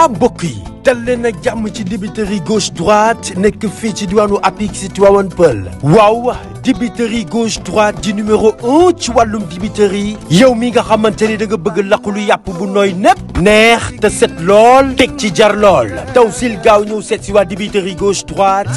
mbokk yi dal leen ak jàmm ci dibiteri gauche droite nekk fii ci diwaanu Apix Tivaouane Peulh waaw dibiteri gauche droite di numéro 1 ci wàllum dibiteri yow mi nga xamante ni da nga bëgg laqulu yàpp bu nooy nepp neex te set lool teg ci jar lool taw sil gaaw ñëw seet si waa dibiteri gauche droite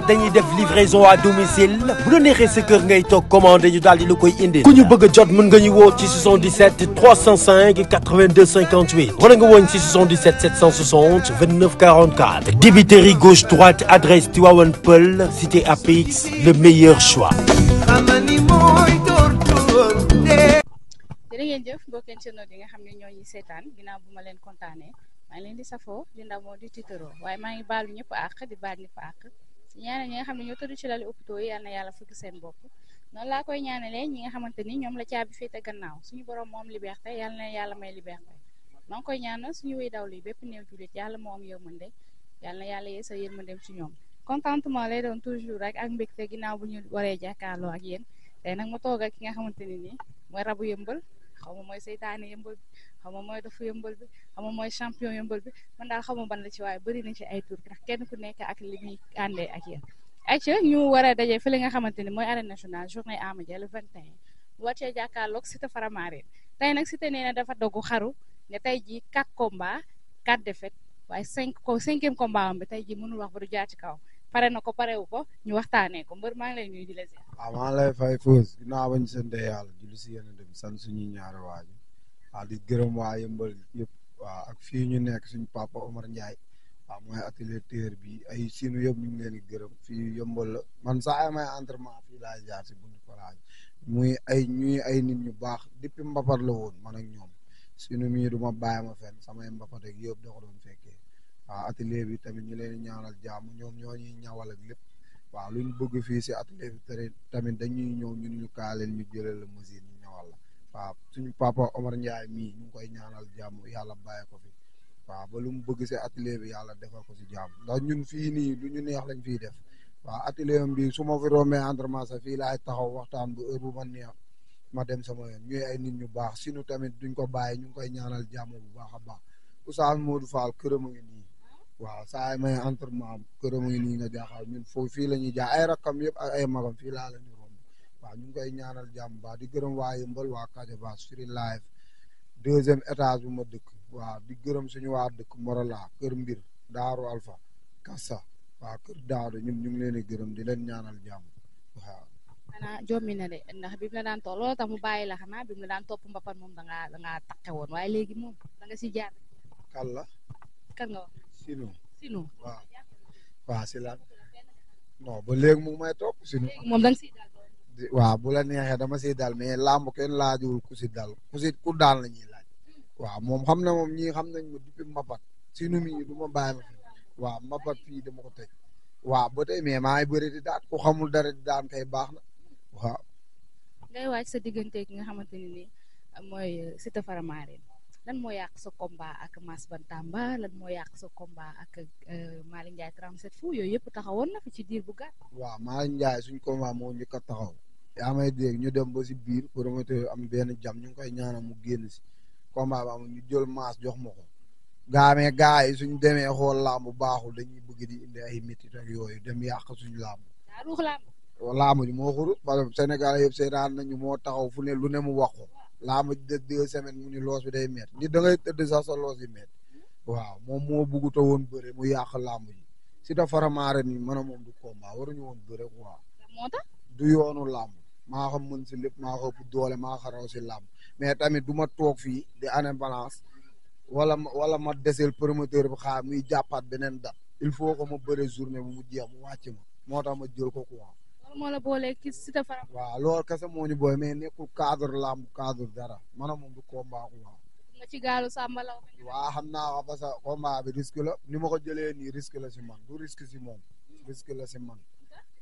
dañuy def livraison à domicile bu la neexee sa kër ngay toog commandé ñu daal di la koy indi ku ñu bëgg a jot mën nga ñu woo ci 77 305 82 58 wala nga woon ci 77 760 29 44 dibiteri gauche droite adresse Tivaouane Peulh cité Apix le meilleur choix. jërë ngeen jëf mbokki internet yi nga xam ne ñoo ñuy seetaan ginnaaw bu ma leen kontaanee maa ngi leen di safoo di ndamoo di tiitaroo waaye maa ngi baalu ñëpp àq di baal ñëpp àq si ñaanal ñi nga xam ne ñoo tëdd ci lali hôpitaux yi yal na yàlla fukki seen bopp noonu laa koy ñaanalee ñi nga xamante ni ñoom la caabi féete gannaaw suñu borom moom liberté yal na yàlla may liberté maa ngi koy ñaanal suñu wéy daw lii bépp néew jullit yàlla moo am yërmande yal na yàlla yee sa yërmandeem ci ñoom contentement lay doon toujours rek ak mbégte ginnaaw bu ñu waree jàkkaarloo ak yéen tey nag ma toog ak ki nga xamante ni nii mooy rabu yëmbal xaw ma mooy seytaane yëmbal bi xaw ma mooy dofu yëmbal bi xaw ma mooy champion yëmbal bi man daal xaw ma ban la ci waaye bëri na ci ay tur ndax kenn ku nekk ak li muy àndee ak yéen ayca ñu war a daje fële nga xamante ni mooy arène nationale journée Ama Dia le 21 bu wàccee jàkkaarloog Siteu Faramareen tey nag Siteu nee na dafa dogu xaru ne tey jii 4 combats 4 défaites waaye 5e combat am bi tey jii mënul wax ba du jaar ci kaw pare na ko parewu ko ñu waxtaanee ko mbër maa ngi lay nuyu di la ziar. waaw maa ngi lay fay Fouss ginnaaw bañ sant yàlla julli si yéen a sant suñuy ñaari waaju waaw di gërëm waa yëmbal yëpp waaw ak fii ñu nekk suñu papa Omar Ndiaye waaw mooy atelier terre bi ay sinu yëpp ñu ngi leen di gërëm fii yëmbal la man saa may entraînement fii laay jaar si buntu Faraaj ñuy ay nit ñu baax depuis mbapat la woon man ak ñoom sinu mii du ma bàyyi ma fenn samay mbapat ak yëpp da ko doon fekkee waaw atelier bi tamit ñu leen ñaanal jàmm ñoom ñoo ñuy ñawal ak lépp waaw lu ñu bëgg fii si atelier bi tamit dañuy ñëw ñun ñu kaaleel ñu jëlee la machine ñu ñawal la waaw suñu papa Omar Ndiaye mii ñu ngi koy ñaanal jàmm yàlla bàyyi ko fi waaw ba lu mu bëgg si atelier bi yàlla defal ko si jàmm ndax ñun fii nii lu ñu neex lañ fiy def waaw atelier bi su ma fi rombee entraînement sax fii laay taxaw waxtaan bu heure bu ma neex ma dem sama yoon ñuy ay nit ñu baax sinu tamit duñ ko bàyyi ñu ngi koy ñaanal jàmm bu baax a baax Oustaz Modou Fall këram a ngi nii waaw saa may entraînement këram a ngi nii nga jaaxal ñun foofu fii la ñuy jaar ay rakkam yëpp ak ay magam fii laa la ñu romb waaw ñu ngi koy ñaanal jàmm baax di gërëm waa Yëmbal waa Casamance Free Life 2e étage bu ma dëkk waaw di gërëm suñu waa dëkk Morola kër Mbir Daaru Alpha Kassa waaw kër Daado ñun ñu ngi leen di gërëm di leen ñaanal jàmm waaw. xanaa jommi na de ndax bi mu la daan topp loolu tax mu bàyyi la xanaa bi mu la daan topp mbapat moom da ngaa taqe woon waaye léegi moom da nga si jaar. kan la. kan nga wax. Sinu waaw si la non ba léegi mu may topp Sinu moom da nga siy dal waaw bu la neexee dama siy dal mais làmb kenn laajuwul ku si dal ku daan la ñuy laaj waaw moom xam na moom ñii xam nañ ma depuis mbapat Sinu mi du ma bàyyi ma fi waaw mbapat fii dama ko tëj waaw ba tey mais maa ngi bëri di daan ku xamul dara di daan kay baax na waaw. ngay waaj sa diggante ki nga xamante ne ni mooy Siteu Faramareen lan moo yàq sa combat ak Mass Bantamba lan moo yàq sa combat ak Malick Ndiaye 37 fu yooyu yëpp taxawoon na fi ci diir bu gàtt. waaw Malick Ndiaye suñ combat moo njëkk a taxaw yaa may dégg ñu dem ba si biir promoteur am benn jam ñu ngi koy ñaanal mu génn si combat ba am ñu jël Mass jox ma ko gaamee gaa yi suñ demee xool làmb baaxul dañuy bëgg di indi ay métit ak yooyu dem yàq suñu làmb. daa ruux làmb. làmb ji moo xurut parce que Sénégal yëpp seetaan nañu moo taxaw fu ne lu ne mu wax ko làmb ji de 2 semaines mu ni loos bi day met ni da ngay tëdd sax sa loos yi met waaw moom moo bëgguta woon bëre mu yàq làmb ji Siteu Faramareen ni mën a moom du combat waruñu woon bëre quoi moo tax du yoonu làmb maa xam mën si lépp maa xam doole maa xaraw si làmb mais tamit du ma toog fii di année balance wala ma desel promoteur bi xaar muy jàppaat beneen date il faut que ma bëre journée bu mu jeex mu wàcc ma moo tax ma jël ko quoi. loolu moo la boolee ki Siteu Faramareen. waaw loolu kese moo ñu booy mais nekkul cadre làmb cadre dara maanaam moom du combat quoi. nga ci gaalu Samba Law. waaw xam naa ko parce que combat bi risque la ni ma ko jëlee nii risque la si man du risque si moom risque la si man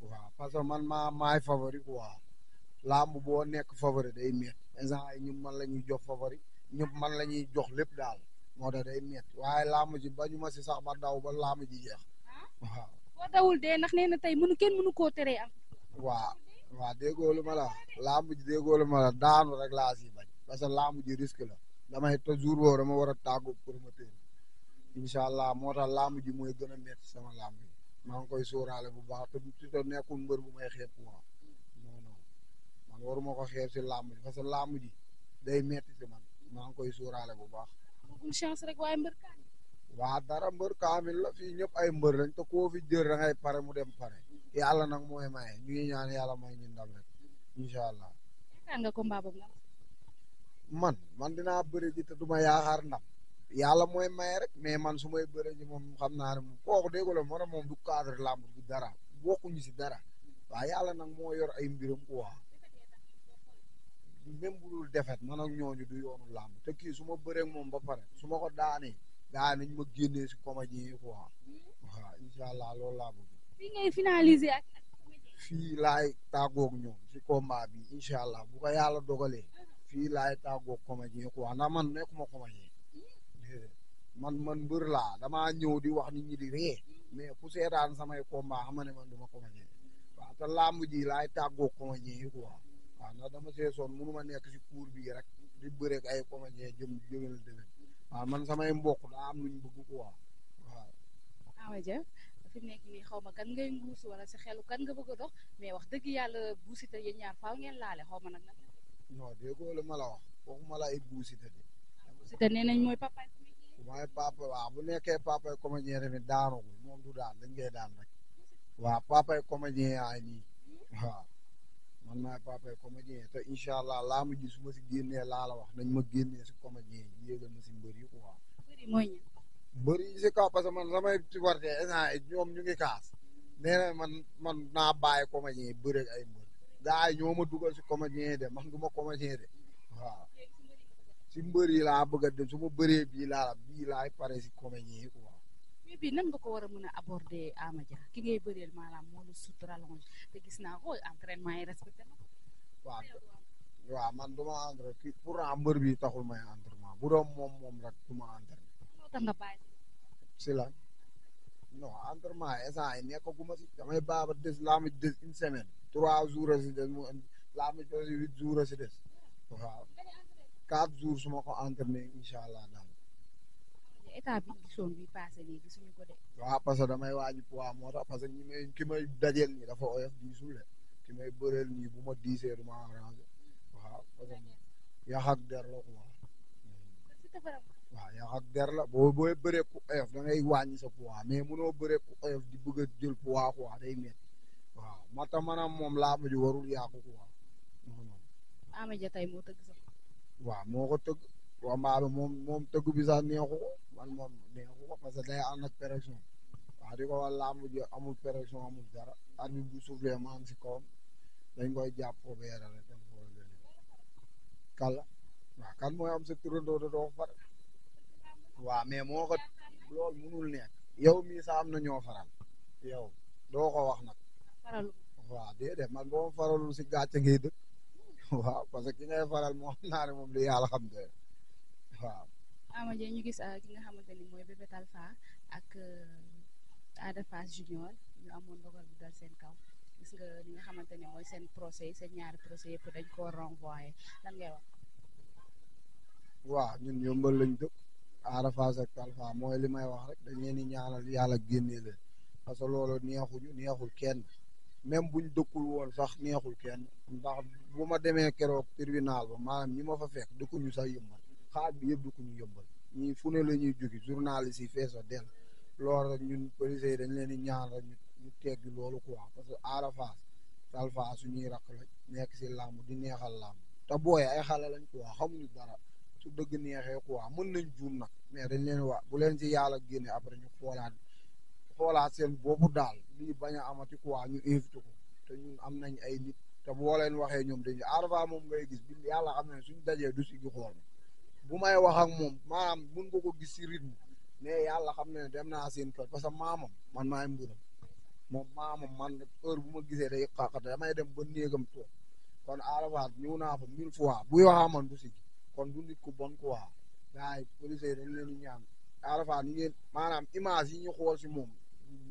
waaw parce que man maay favori quoi làmb boo nekk favori day métti instant yi ñun man la ñuy jox favori ñëpp man la ñuy jox lépp daal moo tax day métti waaye làmb ji bañu ma si sax ba daw ba làmb ji jeex waaw. boo dawul dee ndax nee na tey kenn mënu koo teree am. waaw déggoo lu ma la làmb ji déggoo lu ma la daanu rek laa si bañ parce que làmb ji risque la damay toujours boobu dama war a tàggu promoteur incha allah moo tax làmb ji mooy gën a métti sama làmb yi maa ngi koy sóoraale bu baax te nekkul mbër bu may xeeb quoi non non man waruma ko xeeb si làmb ji parce que làmb ji day métti si man maa ngi koy sóoraale bu baax. amagul chance rek waaye mbër kaan. waa dara mbër kaamil la fii ñëpp ay mbër lañ te koo fi jël da ngay pare mu dem pare yàlla nag mooy maye ñu ngi ñaan yàlla may ñu ndam rek incha allah. yaakaar nga combat boobu nag. man dinaa bëri ji te duma yaakaar ndam yàlla mooy maye rek mais man su may bëri ji moom xam naa ne moom kooku dégg la moo moom du cadre làmb du dara bokkuñu si dara waaw yàlla nag moo yor ay mbiram quoi même bu dul defet man ak ñooñu du yoonu làmb te kii su ma bëree moom ba pare su ma ko daanee gaa nañ ma génnee si comédie yi quoi waaw incha allah loolu laa bëgg. fii ngay finaliser ak. fii laay tàggoog ñoom si combat bi incha allah bu ko yàlla dogalee fii laay tàggoog comédien quoi ndax man nekkuma comédien man mbër laa damaa ñëw di wax nit ñi di ree mais ku seetaan samay combat xam ne man duma comédien waaw te làmb ji laay tàggoog comédien yi quoi waaw ndax dama see sonn mënu ma nekk si cour bii rek di bëreeg ay comédien jëmal déwén waaw man samay mbokk daa am luñ bëgg quoi waaw. Ama Dia fi mu nekk nii xaw ma kan ngay nguus wala si xelu kan nga bëgg a dox mais wax dëgg yàlla Bou Siteu yéen ñaar faaw ngeen laale xaw ma nag. non déggoo la ma la wax waxuma la ay Bou Siteu de. Bou Siteu nee nañ mooy papa. mooy papa waaw bu nekkee papa comédien tamit daanagul moom du daan dañ koy daan rek waaw papa comédien yaay nii waaw man maay papa comédien te incha allah laa ma ji su ma si génnee laa la wax nañ ma génnee si comédien yi yéegal ma si mbër yi quoi. mbër yi si kaw parce que man samay supporter instant ñoom ñu ngi kaas nee na man naa bàyyi comédien yi bëre ay mbër gars yi ñoo ma dugal si comédien yi de man du ma comédien de waaw si mbër yi laa bëgg a dem su ma bëree bii laay pare si comédien yi quoi. mais bii nan nga ko war a mën a aborder Ama Dia ki ngay bëreel maanaam moo la sut rallonge te gis naa ko entraînement yi respecté na. waaw man du ma entraîné kii pourtant mbër bi taxul may entraînement bu doon moom rek du ma entraîné. loo tax nga bàyyi. si la non entraînement yi instant yi nekkaguma si damay baaba des laa ma des une semaine 3 jours a si des mu laa ma des 8 jours a si des waaw 4 jours su ma ko entraîné incha allah daal. état bi gisoon bi passé nii gisuñu ko de. waaw parce que damay wàññi poids moo tax parce que ki may dajeel nii dafa oyof diisul de ki may bëreel nii bu ma diisee du ma arrangé waaw parce que yàq ak der la quoi. waaw yàq ak der la booy bëree ku oyof da ngay wàññi sa poids mais munoo bëree ku oyof di bëgg a jël poids quoi day métti waaw moo tax maanaam moom laa ma ji warul yàqu quoi non non. Ama Dia tey moo tëgg sax. waaw moo ko tëgg combat bi moom tëgg bi sax neexu ko man moom neexu ko parce que day ànd ak pression waaw di ko wax làmb ji amul pression amul dara arbitre bu soufflé ma am si kawam dañ koy jàpp foofu yara rek dem foofu leen kala waaw kan mooy am sa turandoo da doo far waaw mais moo ko loolu munul nekk yow mii sax am na ñoo faral yow doo ko wax nag waaw déedéet man boo faralul si gàcce ngay dëkk waaw parce que ki ngay faral moo xam naa ne moom li yàlla xam te waaw. Ama Dia ñu gis ki nga xamante ni mooy Bébé Talfa ak Ada Fass Junior ñu amoon ndogal bu dal seen kaw gis nga li nga xamante ni mooy seen procès yi seen ñaari procès yëpp dañ koo renvoyé lan ngay wax. waaw ñun yombal lañ dëkk Ada Fass ak Talfa mooy li may wax rek dañ leen di ñaanal yàlla génnee leen parce que loolu neexul kenn. même buñ dëkkul woon sax neexul kenn ndax bu ma demee keroog tribunal ba maanaam ñi ma fa fekk dëkkuñu sax yëmbal xaaj bi yëpp dëkkuñu yëmbal ñii fu ne la ñuy jóge journaliste yi feesa del loolu rek ñun policiers yi dañ leen di ñaan rek ñu teggi loolu quoi parce que Ada Fass Talfa suñuy rakk la nekk si làmb di neexal làmb te booy ay xale lañ quoi xamuñu dara su dëgg neexee quoi mën nañ juum nag mais dañ leen wax bu leen ci yàlla génne après ñu xoolaat seen boobu daal lii bañ a amati quoi ñu invité ko te ñun am nañ ay nit te boo leen waxee ñoom dañuy Ada Fass moom ngay gis bi yàlla xam ne suñ dajee du si gi xool bu may wax ak moom maanaam mun nga ko gis si rythme mais yàlla xam ne dem naa seen kër parce que maamam man maay mburam moom maamam man heure bu ma gisee day xaqate damay dem ba néegam toog kon Ada Fass ñëw naa fa 1000 fois buy waxaa man du si kon du nit ku bon quoi gars yi policiers dañ leen di ñaan Ada Fass ni ngeen maanaam image yi ñu xool si moom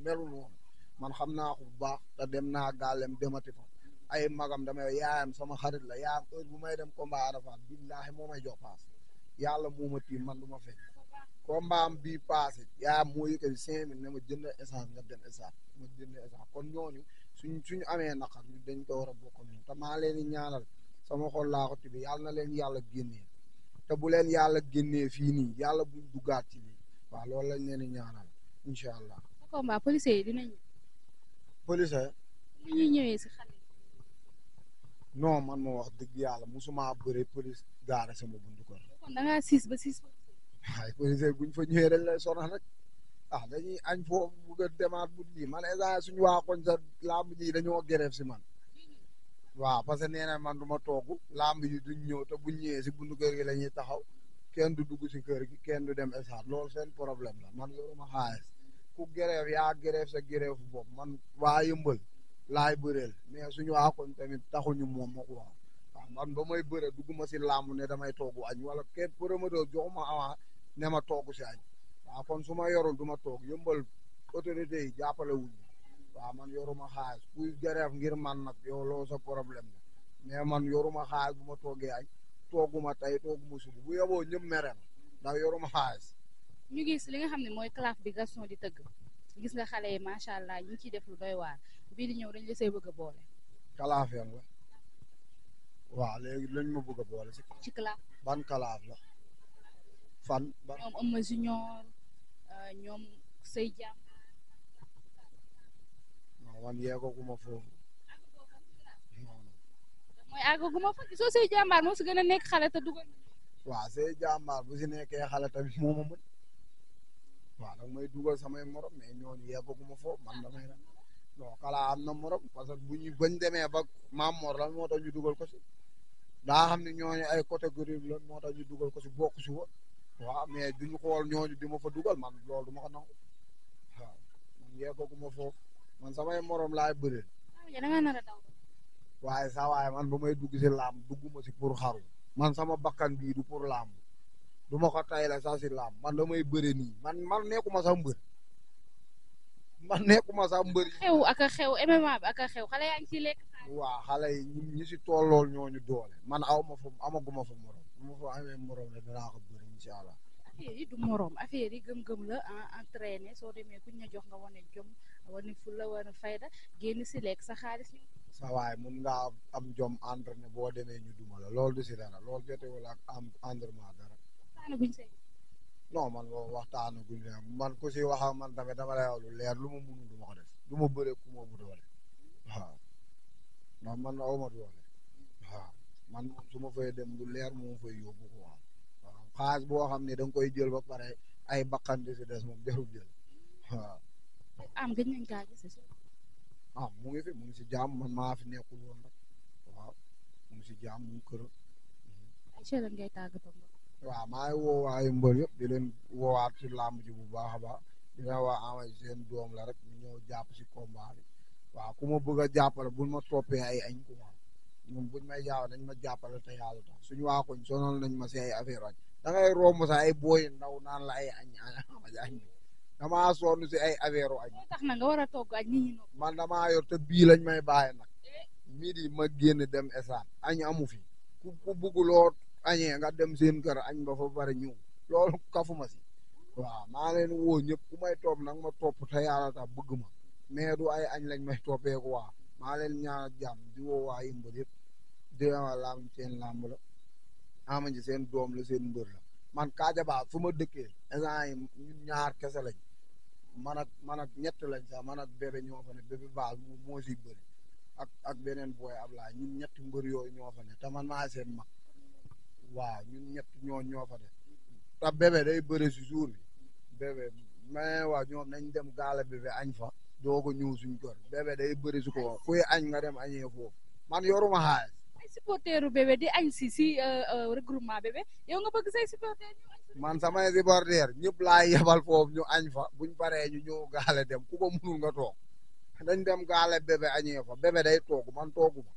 melu noonu man xam naa ko bu baax te dem naa gàllem demati fa ay magam damay yaayam sama xarit la yaayam heure bu may dem combat Ada Fass billaahi moo may jox paas yàlla moo ma tiim man du ma fekk combat am bii passé yaa moo yëkkati 5000 ne ma jënd essence nga dem essence ma jënd essence kon ñooñu suñu amee naqar ñu dañ ko war a bokk ñoom te maa leen di ñaanal sama xol laa ko tibi yàlla na leen yàlla génnee te bu leen yàlla génnee fii nii yàlla buñ duggaat ci lii waaw loolu lañ leen di ñaanal incha allah. sa combat policier yi dinañ. police ni ñuy ñëwee si xale. non man moo wax dëgg yàlla musuma bëre police gaare sama buntu kër. kon da ngaa siis ba siis. waaye police buñ fa ñëwee dañ lay sonal rek dañuy añ foofu bugg a demaat bu lii man esa suñu waa koñ sa lamb ji dañoo grève si man waaw parce que nee na man du ma toog lamb yi duñ ñëw te buñ ñëwee si buntu kër gi la ñuy taxaw kenn du dugg si kër gi kenn du dem esaat loolu seen problème la man yoruma xaalis ku grève yaa grève sa grève bopp man waa yëmbal laay bëreel mais suñu waa koñ tamit taxuñu moom ma ko waaw man ba may bëre dugguma si lamb ne damay toogu añ wala kenn promoteur joxuma avant ne ma toogu si añ waaw kon su ma yorul du ma toog yëmbal autorité yi jàppale wuñ waaw man yoruma xaalis kuy grève ngir man nag yow loo sa problème la mais man yoruma xaalis bu ma toogee añ tooguma tey tooguma suba bu yeboo ñëpp mere ma ndax yoruma xaalis. ñu gis li nga xam ne mooy claf bi Gaston di tëgg gis nga xale yi macha allah ñu ngi ciy def lu doy waar bii di ñëw dañ la see bëgg a boole. kalaaf yan la waaw léegi lañ ma bëgg a boole si. ci claf ban kalaaf la fan. ñoom Eumeu Junior ñoom Sey Jam. non man yeegaguma foofu. mooy àggaguma fa gisoo Sey Jàmbaar moo si gën a nekk xale te dugal. waaw Sey Jàmbaar bu si nekkee xale tamit moo ma mën waaw nag may dugal samay morom mais ñooñu yeegaguma foofu man damay nag non kala am na morom parce que bu ñu bañ demee ba maam Mor lan moo tax ñu dugal ko si daa xam ne ñooñu ay catégorie lan moo tax ñu dugal ko si bokk si woon waaw mais duñu xool ñooñu di ma fa dugal man loolu du ma ko nangu waaw man yeegaguma foofu man samay morom laay bëreel. da nga nar a daw. waaye saa waaye man ba may dugg si làmb dugguma si pour xaru man sama bakkan bii du pour làmb du ma ko tay la sax si làmb man damay bëre nii man nekkuma sax mbër man nekkuma sax mbër. xew ak a xew MMA bi ak a xew xale yaa ngi ciy lekk. waaw xale yi ñi si tollool ñooñu doole man amaguma fa morom bu ma fa amee morom la dinaa ko bëri incha allah. affaire yi du morom affaire yi gëm-gëm la entraîné soo demee kuñ la jox nga wane jom wane fulla wane fayda génn si lekk sa xaalis. sa waay mun ngaa am jom entraîné boo demee ñu duma la loolu du si dara loolu jotewul ak am entraînement dara. waxtaanaguñ see. non man boobu waxtaanaguñ see man ku si wax man tamit dama lay wax lu leer lu ma munul du ma ko def du ma bëre ku ma bu doole waaw ndax man aw ma doole waaw man moom su ma fay dem lu leer moo fay yóbbu ko waaw xaalis boo xam ne da nga koy jël ba pare ay bakkan di si des moom jarul jël waaw. am gëj nañ kaa gis. mu ngi fi mu ngi si jàmm man maa fi nekkul woon rek waaw mu ngi si jàmm mu ngi kër. ay chers ngay tàggatoo. waaw maa ngi woo waayu mbër yëpp di leen woowaat si làmb ji bu baax a baax di leen waa amay seen doom la rek ñu ñëw jàpp si combat bi waaw ku ma bëgg a jàppale buñ ma toppee ay añ ko waaw ñoom buñ may jàppale dañ ma jàppale te yàlla tax suñu waa koñ sonal nañ ma si ay affaire añ da ngay romb sax ay booy ndaw naan la ay añ añ damaa sonn si ay affaire añ. tax na nga war a togg añ nit ñi noonu. man damaa yor te bii lañ may bàyyi nag midi ma génn dem esaan añ amu fi ku bugguloo añee nga dem seen kër añ ba fa bari ñëw loolu kafuma si waaw maa leen woo ñëpp ku may topp nag ma topp te yàlla tax bëgg ma mais du ay añ lañ may toppee ko waa maa leen ñaanal jàmm di woo waa yëmbal yëpp di lamb seen làmb la amaji seen doom la seen mbër la man Kaajaba fu ma dëkkee esaan yi ñun ñaar kese lañ man ak ñett lañ sax man ak bébé ñoo fa ne bébé baal moo si bëri ak beneen booy Ablaye ñun ñetti mbër yooyu ñoo fa ne te man maa seen mag waaw ñun ñett ñoo fa ne te bébé day bëri si jour bi bébé mais waaw ñoom nañ dem gaala bébé añ fa dooga ñëw suñ kër bébé day bëri su ko kuy añ nga dem añee foofu man yoruma xaalis. ay supporteru bébé di añ si regroupement bébé yow nga bëgg say supporter man samay supporter ñëpp laay yebal foofu ñu añ fa buñ paree ñu ñëw gaale dem ku ko munul nga toog dañ dem gaale bébé añee fa bébé day toog man tooguma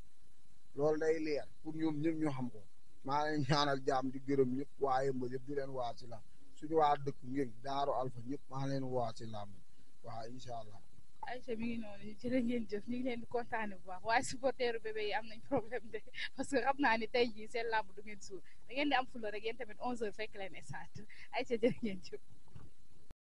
loolu day leer pour ñoom ñëpp ñu xam ko maa leen ñaanal jaam di gërëm ñëpp waaye mba yëpp di leen waa si la suñu waa dëkk ngeen daaru alfa ñëpp maa leen waa si la waaw incha allah. Aïcha mi ngi noonu jërë ngeen jëf ñu ngi leen di kontaane bu baax waaye supporteru bébé yi am nañ problème de parce que xam naa ni tey jii seen làmb du ngeen suur da ngeen di am fulla rek yéen tamit 11h fekk leen esat Aïcha jërë ngeen jëf